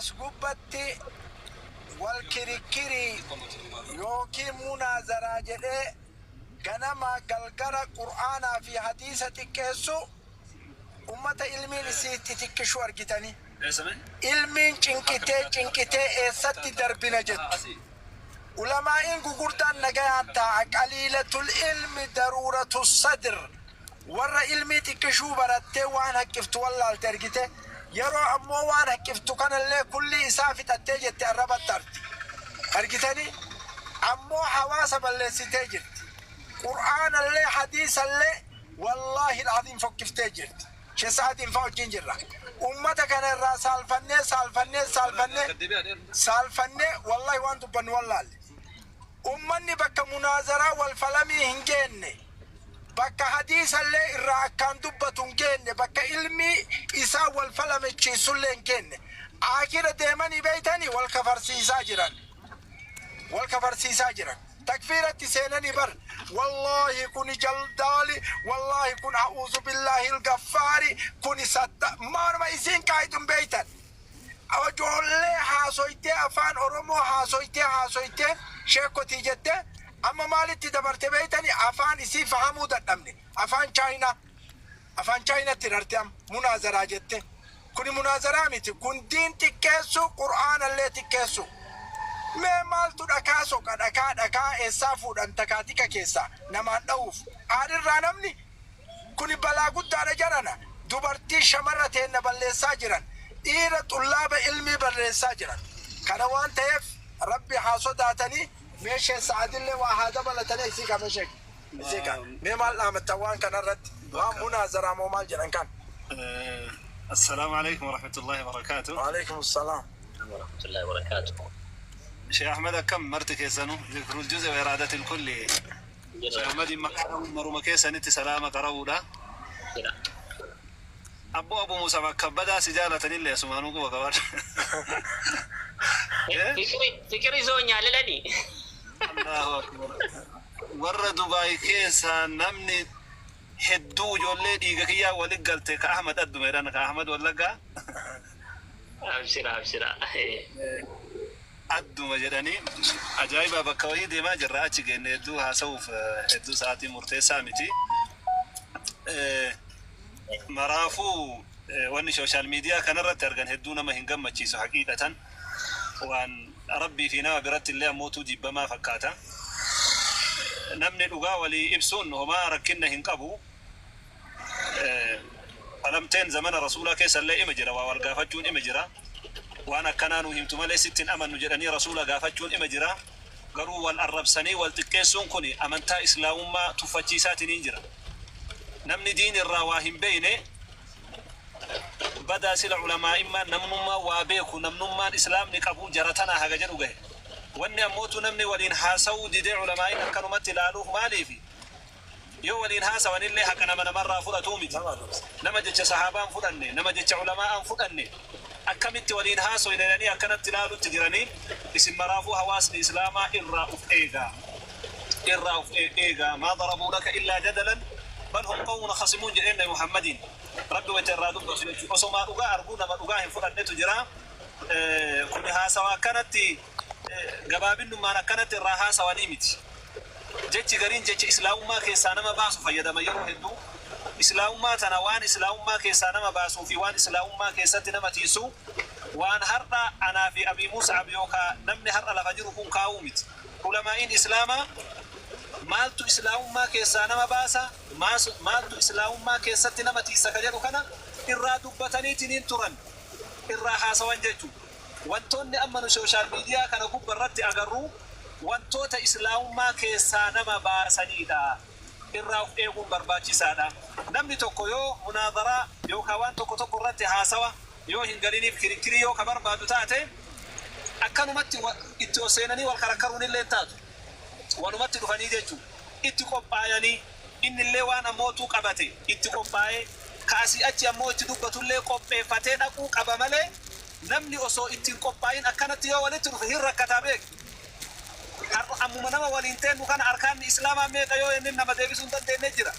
As gubbatti wal kirikkirii yookiin munaazaraa jedhee ganamaa galgala Qur'aanaa fi hadiisa xiqqeessu, ummata ilmiin isii xixiqqishuu argitanii. Ilmiin cinqitee cinqitee eessatti darbina jettu. Ulamaa'iin gugurdaan nagayaan taa'a, qaliilatul ilmi daruuratu sadr, warra ilmii xiqqishuu barattee waan haqqiftu wallaalte argite, yeroo ammoo waan haqqiftu kanallee kullii isaa fixattee jette arrabatti arti. Argitanii? Ammoo hawaasa balleessitee jirti. Qur'aanallee hadiisallee wallaahil aziim fokkiftee jirti. Sheikh Sa'adiin faa wajjin jirra. Ummata kana irraa saalfannee saalfannee saalfannee saalfannee wallahi waan dubbannu wallaalle. Ummanni bakka munaazaraa wal falamii hin geenne, bakka hadiisallee irraa akkaan dubbatu hin geenne, bakka ilmii isaa wal falamichiisullee hin geenne. Aakhira deemanii beeytanii wal kafarsiisaa jiran. Wal kafarsiisaa jiran. Takfiiratti seenanii bar. Wallaahi kuni jaldaali, wallaahi kun a'uuzu billaahil gaffaari, kuni satta maanuma isiin qaayitu hin beeytan. Ijoollee haasoytee afaan Oromoo haasoytee haasoytee sheekkotii jettee amma maalitti dabarte beeytani? Afaan isii fahamuu dadhabne. Afaan Chaayinaa. Afaan Chaayinatti rarte amma munaazaraa jette. Kuni munaazaraa miti. Kun diin xiqqeessuu, Qur'aanallee xiqqeessuu. Mee maaltu dhakaa soqa? Dhakaa dhakaa eessaa fuudhan takaatika keessaa namaan dha'uuf? Aarirraa namni? Kuni balaa guddaadha jarana. Dubartii shamarra teenna balleessaa jiran. Dhiira xullaaba ilmii balleessaa jiran. Kana waan ta'eef Rabbi haa sodaatanii. Mee Sheikh Sa'adillee waa haa dabalatanii isii ka mee Sheikh isii ka mee maal dhaamattan waan kana irratti? Waan munaazaraa moo maal jedhan kan? Assalaamu alaikum warahmatullahi wabarakatuh. Waalaikum salaam. Warahmatullahi wabarakatuh. Sheekh Ahmed, akkam marti keessanu? Zikrul juz'i wa iraadatil kulli. Sheekh Ahmediin maqaa dha'uun maruma keessanitti salaama qara'uudha. Jira. Abboo Abu Musa bakka badaa si jaalatanillee asumaanuu quba qabaadha. Eh? Fiqiri zoonyaa lelani. Allahu akbar. Warra Dubaay keessaa namni hedduu ijoollee dhiiga kiyyaa walit galte ka Ahmad adduma jedhan, ka Ahmad Wallaggaa. Abshira, abshira. Adduma jedhanii ajaa'ibaa. Bakka wayii deemaa jirra, achi geenne hedduu haasa'uuf hedduu sa'aatii murteessaa miti. Maraafuu wanni social media kanarratti argan hedduu nama hin gammachiisu, haqiiqatan waan Rabbii fi nama biratti illee ammootuu jibbamaa fakkaata. Namni dhugaa walii ibsuun homaa rakkinna hin qabu. Falamteen zamana Rasuulaa keessa illee ima jira, waa wal gaafachuun ima jira. Waan akkanaa nu himtu malee sitti hin amannu jedhanii Rasuula gaafachuun ima jira. Garuu wal arrabsanii wal xiqqeessuun kun amantaa Islaamummaa tuffachiisaatiniin jira. Namni diin irraa waa hin beeyne badaa sila ulamaa'immaan namnummaan waa beeku, namnummaan Islaamni qabu jara tanaa haga jedhu gahe. Wanni ammootu namni waliin haasawuu didee ulamaa'iin akkanumatti laaluuf maaliifi? Yoo waliin haasawanillee haqa nama namarraa fudhatuu miti. Nama jecha sahaabaan fudhanne, nama jecha ulamaa'aan fudhanne akkamitti waliin haasoyna jedhanii akkanatti laalutti jiranii. Isin maraafuu hawaasni Islaamaa irraa uf eegaa. Irraa uf eegaa. Maa darabuu laka illaa jadalan bal hum qawmun khasimuun jedheen Nabi Muhammadiin. Rabbi wayta irraa dubbatu jechuudha. Osomaa dhugaa arguu nama dhugaa hin fudhannetu jira. Kuni haasawa akkanatti gabaabinnummaan akkanatti irraa haasawanii miti. Jechi gariin jecha Islaamummaa keessaa nama baasu fayyadama yeroo hedduu. Islaamummaa tana waan Islaamummaa keessaa nama baasuu fi waan Islaamummaa keessatti nama tiisu waan har'a anaa fi Abii Mus'ab yookaa namni har'a lafa jiru kun kaa'uu miti. Ulamaa'iin Islaamaa maaltu Islaamummaa keessaa nama baasa, maaltu Islaamummaa keessatti nama tiissa ka jedhu kana irraa dubbataniitiniin turan, irraa haasawan jechu. Wantoonni amma nu social media kana gubba irratti agarru wantoota Islaamummaa keessaa nama baasaniidha. Irraa of eeguun barbaachisaadha. Namni tokko yoo munaadaraa yookaa waan tokko tokko irratti haasawa yoo hin galiniif kirikkirii yoo ka barbaadu taate, akkanumatti itti ol seenanii wal karakkaruunillee hin taatu. Walumatti dhufanii jechu. Itti qophaayanii, innillee waan ammootuu qabate itti qophaayee, ka asii achi ammoo itti dubbatullee qopheeffatee dhaquu qaba malee, namni osoo itti hin qophaayin akkanatti yoo walitti dhufe hin rakkataa beeki. Har'a ammuma nama waliin teennu kana arkaanni Islaamaa meeqa yoo jennin nama deebisuu hin dandeenne jira.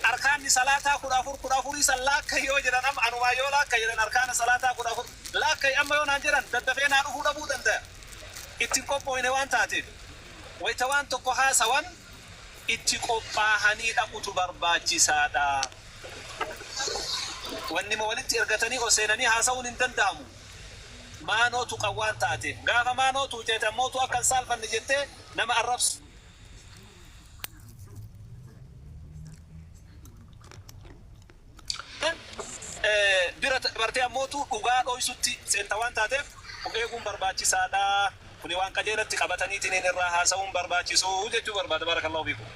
Arkaanni salaataa 14, 14 san laakka'i yoo jedhan, amma anumaa yoo laakka'i jedhan arkaana salaataa 14. Laakkai amma yoo naan jedhan daddafee naa dhufuu dhabuu dandaya. Itti hin qophooyne waan taateef. Wayta waan tokko haasawan itti qophaahanii dhaqutu barbaachisaadha. Wannima walitti ergatanii ol seenanii haasawuun hin danda'amu. Maanoo tuqan waan taateef. Gaafa maanoo tuuceete ammootu akka hin saalfanne jettee nama arrabsu. Bira dabartee ammootu dhugaa dhoysutti seenta waan taateef of eeguun barbaachisaadha. Kuni waan qajeelatti qabataniitiniin irraa haasawuun barbaachisu jechuu barbaada. Barakallahu fiikum.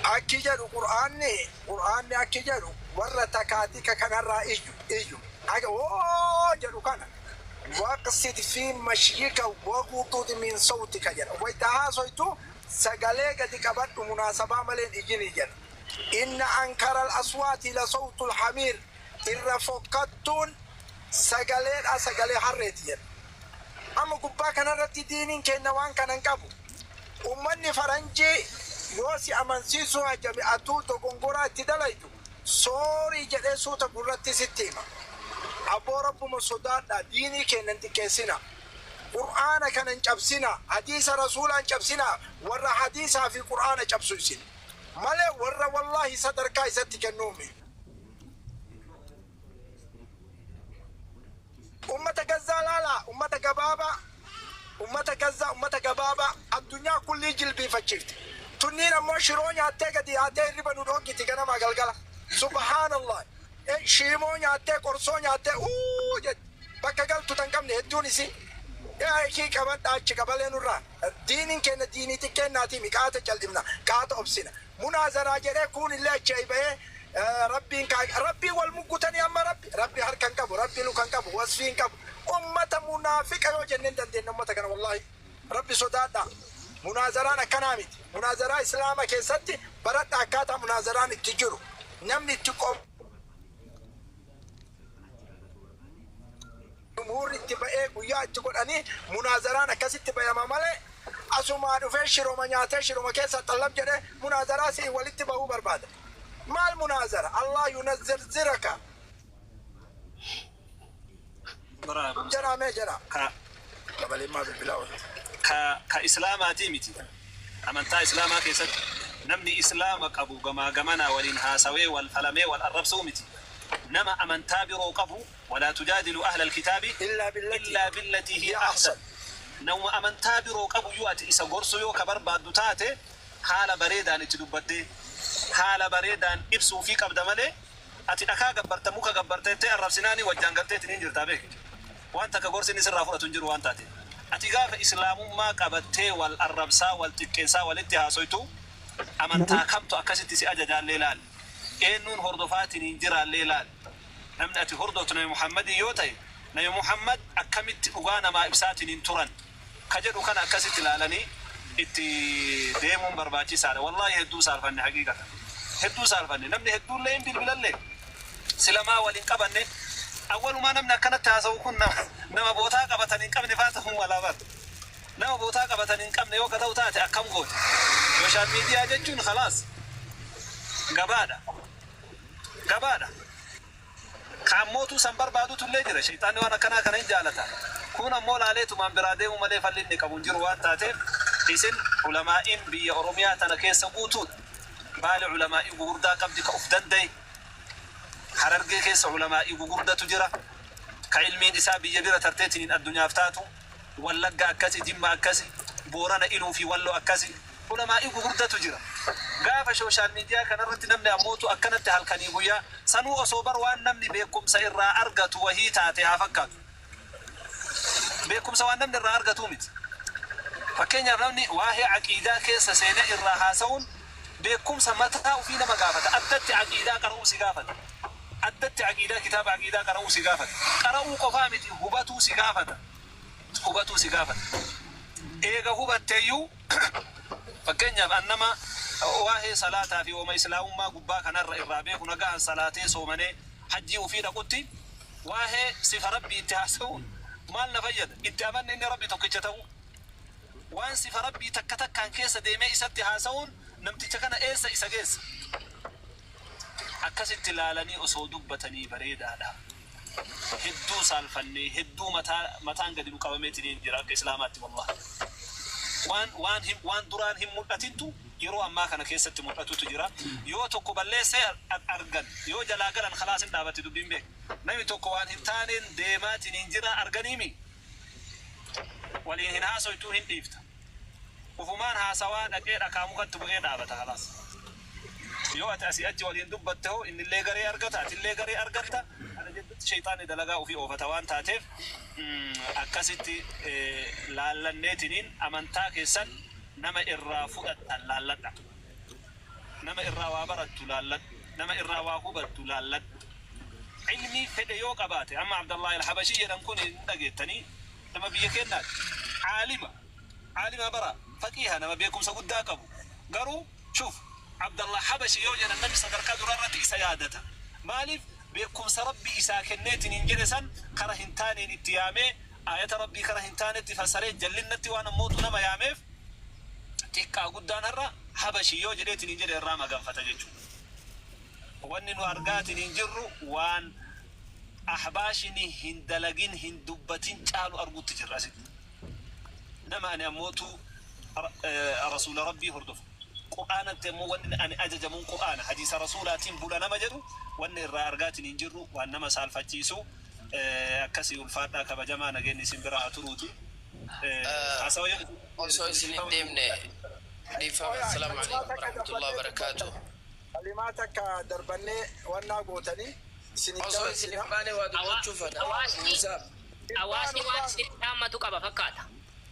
Akki jedhu Qur'aanni, Qur'aanni akki jedhu warra takaatika kanarraa iyyu, iyyu, aga woo jedhu kana waqsid fi mashyika waghdud min sawtika jedha. Wayta haasoytu sagalee gadi qabadhu, munaasabaa malee hin iyyinii jedha. Inna ankaral aswaati la sawtul hamiir, irra fokkattuun sagaleedha sagalee harreeti jedha. Amma gubbaa kanarratti diiniin keenna waan kana hin qabu. Ummanni faranjii yoo si amansiisuu hajame atuu dogongoraa itti dalaydu sorry jedhee suuta gurratti sitti hima. Abboo Rabbuma sodaadhaa, diinii keenna hin xiqqeessinaa. Qur'aana kana hin cabsinaa, hadiisa Rasuulaa hin cabsinaa, warra hadiisaa fi Qur'aana cabsu isin. Malee warra wallahi sadarkaa isatti kennuu mi. Ummata Gazzaa laalaa, ummata gabaabaa, ummata Gazzaa, ummata gabaabaa addunyaa kullii jilbiifachiifte. Tunniin ammoo shiroo nyaattee gadi yaatee hirriba nu dhooggiti ganamaa galgala. Subhaanallah. Shiimoo nyaattee, qorsoo nyaattee uu jetti. Bakka galtu tan qabne hedduun isii. Yaa ikii qabadha achi qabalee nurraa. Diiniin keenna diinii xiqqeennaatii mi qaata caldhifna, qaata obsina. Munaazaraa jedhee kuunillee achi ai bahee Rabbiin kaa Rabbiin wal muggutanii amma Rabbi Rabbi harka hin qabu, Rabbi luka hin qabu, wasfii hin qabu. Ummata munaafiqa yoo jenne hin dandeenna ummata kana wallaahi. Rabbi sodaadhaa. Munaazaraan akkanaa miti. Munaazaraa Islaama keessatti baradhaa akkaataa munaazaraan itti jiru. Namni itti jumhuurri itti ba'ee guyyaa itti godhanii munaazaraan akkasitti bayama malee asumaa dhufee shiroma nyaatee shiroma keessaa xallab jedhee munaazaraa si'i walitti bahuu barbaada. Maal munaazara? Allah yunazzirziraka. Jedhaa mee jedhaa. Ka Dabaleen maa bilbilaa oolti? Ka islaamaatii miti. Amantaa islaamaa keessatti namni islaama qabu gamaa gamanaa waliin haasawee wal falamee wal arrabsuu miti. Nama amantaa biroo qabu walaa tujaadiluu ahlal kitaabi Illaa billatii illaa billatii hiya hiya ahsan. ahsan. Namuma amantaa biroo qabuyyuu ati isa gorsuu yoo ka barbaaddu taate haala bareedaan itti dubbattee haala bareedaan ibsuufii qabda malee ati dhakaa gabbarta muka gabbarta jettee arrabsinaanii wajjaan galteetiniin jirtaa beeki. Waan takka gorsi inni sirraa fudhatu hin jiru waan taateef. Ati gaafa islaamummaa qabattee wal arrabsaa wal xiqqeessaa walitti haasoytu amantaa kamtu akkasitti si ajajaallee laali. Eennuun hordofaatiniin jiraallee laali. Namni ati hordoftu Nabi Muhammadiin yoo ta'e Nabi Muhammad akkamitti dhugaa namaa ibsaatiniin turan ka jedhu kana akkasitti laalanii itti deemuun barbaachisaadha. Wallaahi hedduu saalfanne haqiiqatan. Hedduu saalfanne. Namni hedduullee hin bilbilallee. Sila maa wal hin qabanne? Awwalumaa namni akkanatti haasawu kun nama, nama bootaa qabatan hin qabne faa ta'uu malaa bar. Nama bootaa qabatan hin qabne yoo ka ta'u taate akkam goota? Sooshaal miidiyaa jechuun khalaas gabaadha. Gabaadha. Ka ammootuu san barbaadutu illee jira. Sheyxaanni waan akkanaa kana hin jaalata. Kuun ammoo laaleetumaan biraa deemuu malee falli inni qabu hin jiru waan taateef isin ulamaa'iin biyya Oromiyaa tana keessa guutuudha. Baale ulamaa'ii gugurdaa qabdi ka uf dandaye. Harargee keessa ulamaa'ii gugurdatu jira. Ka ilmiin isaa biyya bira tarteetiniin addunyaaf taatu. Wallagga akkasi, Jimma akkasi, Boorana, Iluu fi Wallo akkasi. Ulamaa'ii gugurdatu jira. Gaafa social media kanarratti namni ammootu akkanatti halkanii guyyaa, sanuu osoo bar waan namni beekkumsa irraa argatu wahii taate haa fakkaatu. Beekkumsa waan namni irraa argatuu miti. Fakkeenyaaf namni waahee aqiidaa keessa seenee irraa haasawuun beekkumsa mataa ufii nama gaafata. Addatti aqiidaa qara'uu si gaafata. Addatti aqiidaa kitaaba aqiidaa qara'uu si gaafata. Qara'uu qofaa miti hubatuu si gaafata. Hubatuu si gaafata. Eega hubatteeyyuu fakkeenyaaf an nama waahee salaataa fi woma islaamummaa gubbaa kanarra irraa beeku nagahan salaatee soomanee hajjii ufii dhaqutti waahee sifa Rabbii itti haasawuun maal na fayyada? Itti amanne inni Rabbi tokkicha ta'uu. Waan sifa Rabbii takka takkaan keessa deemee isatti haasawuun namticha kana eessa isa geessa? Akkasitti laalanii osoo dubbatanii bareedaadha. Hedduu saalfannee, hedduu mataa mataan gadi nu qabameetiniin jira akka islaamaatti wallahi. Waan waan hin waan duraan hin mul'atintu yeroo ammaa kana keessatti mul'atutu jira. Yoo tokko balleessee argan, yoo jalaa galan, khalaas hin dhaabatti dubbiin beek. Namni tokko waan hin taaneen deemaatiniin jira arganiimi. Waliin hin haasoytuu, hin dhiifta. Ufumaan haasawaa dhaqee dhakaa mukatti bu'ee dhaabata khalaas. Yoo ati asii achi waliin dubbatte hoo, innillee garee argata, atillee garee argatta. Kana jidduutti shayxaanni dalagaa ofii oofata waan taateef, akkasitti laallanneetiniin amantaa keessan nama irraa fudhattan laalladha. Nama irraa waa barattu laalladhu. Nama irraa waa hubattu laalladhu. Ilmii fedhe yoo qabaate, amma Abdallahi Alhabashii jedhan kun hin dhageettanii, nama biyya keennaati. Caalima. Caalima bara faqiiha, nama beekumsa guddaa qabu. Garuu shuf, Abdallah Habashi yoo jedhan namni sadarkaa duraarratti isa yaadata. Maaliif? Beekumsa Rabbi isaa kenneetiin hin jedhe san kara hin taaneen itti yaamee, aayata Rabbii kara hin taanetti fassaree, jallinnatti waan ammootu nama yaameef, xiqqaa guddaan har'a Habashi yoo jedheetiin hin jedhe irraa maganfata jechuudha. Wanni nu argaatiin hin jirru waan ahbaashini hin dalagin hin dubbatin caalu arguutti jirra asitti. Nama ani ammootu rasuula Rabbii hordofu, Qur'aanatti ammoo wanni ani ajajamuun Qur'aana, hadiisa rasuulaatiin bula nama jedhu, wanni irraa argaatiin hin jirru waan nama saalfachiisu akkasii. Ulfaadhaa, kabajamaa, nageenyi isin bira haa turuuti. Haasawa yoo Osoo isin hin deemne, dhiifama. Assalaamu alaikum warahmatullahi wabarakaatuh. Kalimaa takka darbannee wannaa gootanii isin Osoo isin hin baane waa dubbachuu fedha. Hawaasni Musaab. hawaasni waan isin dhaammatu qaba fakkaata.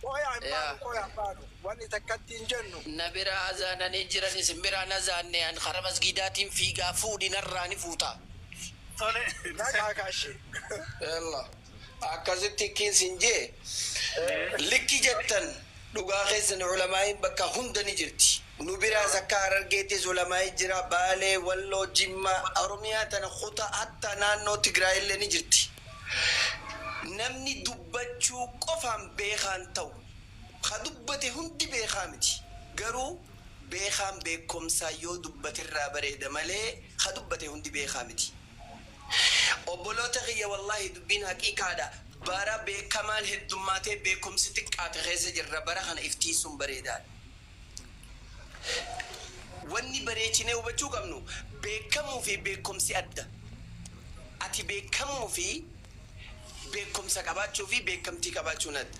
Qoyaa hin Yaa. baanu, qoyaa hin baanu. Wanni takkatti hin jennu. Na bira azaananii jiran, isin biraan azaanne. An kara masgiidaatiin fiigaa, fuudhi narraa ni fuuta. Tole. Nagaa kaashee. Yalla. Akkasitti kiisin jee likki jettan dhugaa keessan, ulamaa'iin bakka hunda ni jirti. Nu biraas akka Harargeettis ulamaa'ii jira, Baalee, Walloo, Jimma, Oromiyaa tana kutaa hatta naannoo Tigraayillee ni jirti. Namni dubbachuu qofaan beekaan ta'u, ka dubbate hundi beekaa miti. Garuu beekaan beekumsaa yoo dubbatirraa bareeda malee ka dubbate hundi beekaa miti. Obboloota kiyya, wallaahi dubbiin haqiiqaadha. Bara beekamaan heddummaatee beekumsi xiqqaate keessa jirra. Bara kana iftiisuun bareedaadha. Wanni bareechinee hubachuu qabnu, beekamuu fi beekumsi adda. Ati beekamuu fi beekumsa qabaachuu fi beekamtii qabaachuun adda.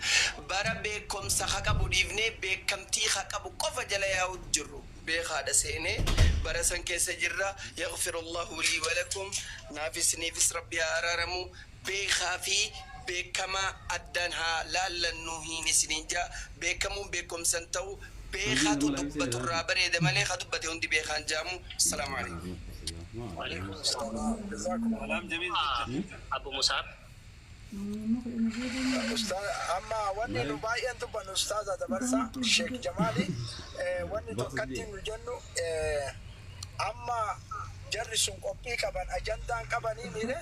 Bara beekumsa haa qabu dhiifnee beekamtii haa qabu qofa jala yaa'u jirru. Beekaadha seenee bara san keessa jirra. يغفر الله لي ولكم, naafis isiniifis Rabbi haa araaramu. Beekaa fi beekamaa addaan haa laallannu hin isiniin jaa. Beekamuun beekumsan ta'u, beekaatu dubbaturraa bareeda malee haa dubbate hundi beekaan jaamu. Assalaamu alaikum. كلام جميل جدا. Abu Musaab. Ustaaz, amma wanni nu baay'een dubbannu, ustaaza dabarsa Sheek Jamaali, wanni tokkotti nu jennu, amma jarri sun qophii qaban, ajandaan qabanii mire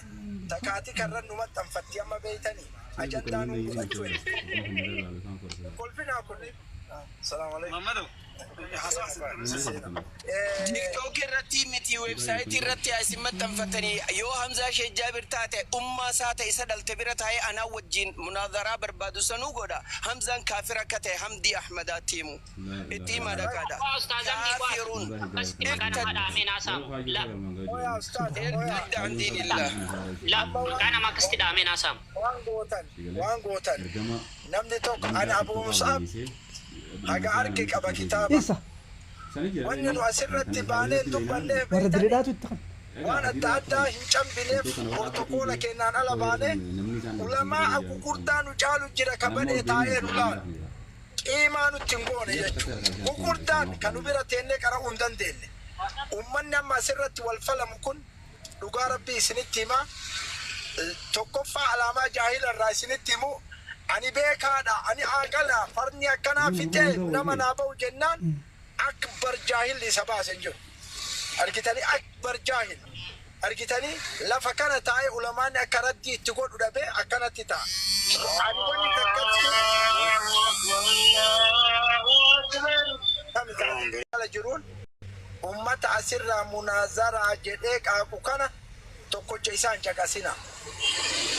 takaatii karran nu maxxanfatti amma beeytanii ajandaa nu godhachuu kolfinaa kun. Salaamu alaikum. Mammadu. TikTok irratti miti, website irratti isin maxxanfatanii, yoo Hamzaa Sheek Jaabir taate ummaa isaa ta'e isa dhalte bira taa'ee anaa wajjin munaadaraa barbaadu sanuu godha. Hamzaan kaafira akka ta'e Hamdii Ahmadaatti himu. Itti himaa dhaqaadha. Waa ustaaz Hamdii waa كافر. Akkasitti maqaa nama dhahamee naasaamu. La Oyaa ustaaz, oyaa. ارتد عن دين الله. La, maqaa nama akkasitti dhahamee naasaamu. Waan gootan, waan gootan, namni tokko ani Abu Mus'ab haga arge qaba kitaaba. Isa Wanni nu asirratti baanee dubbannee warra beektanii direedhaatu itti kan. Waan adda addaa hin cambineef protokoola kennaan ala baanee, ulamaa gurguddaa nu caalu jira ka badhee taa'ee nu laalu. Qiimaa nutti hin goone jechuudha. Gurguddaan kan nu bira teennee qara'uu hin dandeenye. Uummanni amma asirratti wal falamu kun, dhugaa Rabbii isinitti himaa. Tokkoffaa alaamaa jaahila irraa isinitti himu, ani beekaadha, ani aaqala, farni akkanaa fixee nama naa ba'u jennaan akbar jaahilli isa baase hin jiru. Argitanii, akbar jaahil. Argitanii, lafa kana taa'ee ulamaanni akka raddii itti godhu dhabee akkanatti ta'a. Ani wanni takkatti kami jiruun ummata asirraa munaazaraa jedhee qaaqu kana Tokkocha isaa hin caqasina.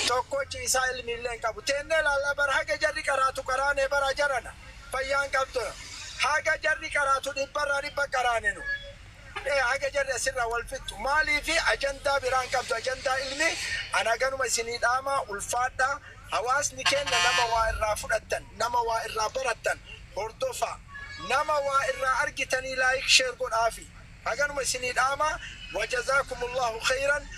Tokkochi isaa ilmi illee hin qabu. Teennee laalla bara haga jarri qaraatu qaraanee bara jarana. Fayyaan qabdu. Haga jarri qaraatu dhibbarraa dhibba qaraanenu. Haga jarri asirraa wal fixxu. Maaliifi ajandaa biraan qabdu ajandaa ilmi ana ganuma isinii dhaama ulfaadha. Hawaasni keenya nama waa irraa fudhattan, nama waa irraa barattan hordofa. Nama waa irraa argitanii like share godhaafi. Haganuma isinii dhaama. Wajazaakumullahu khayran.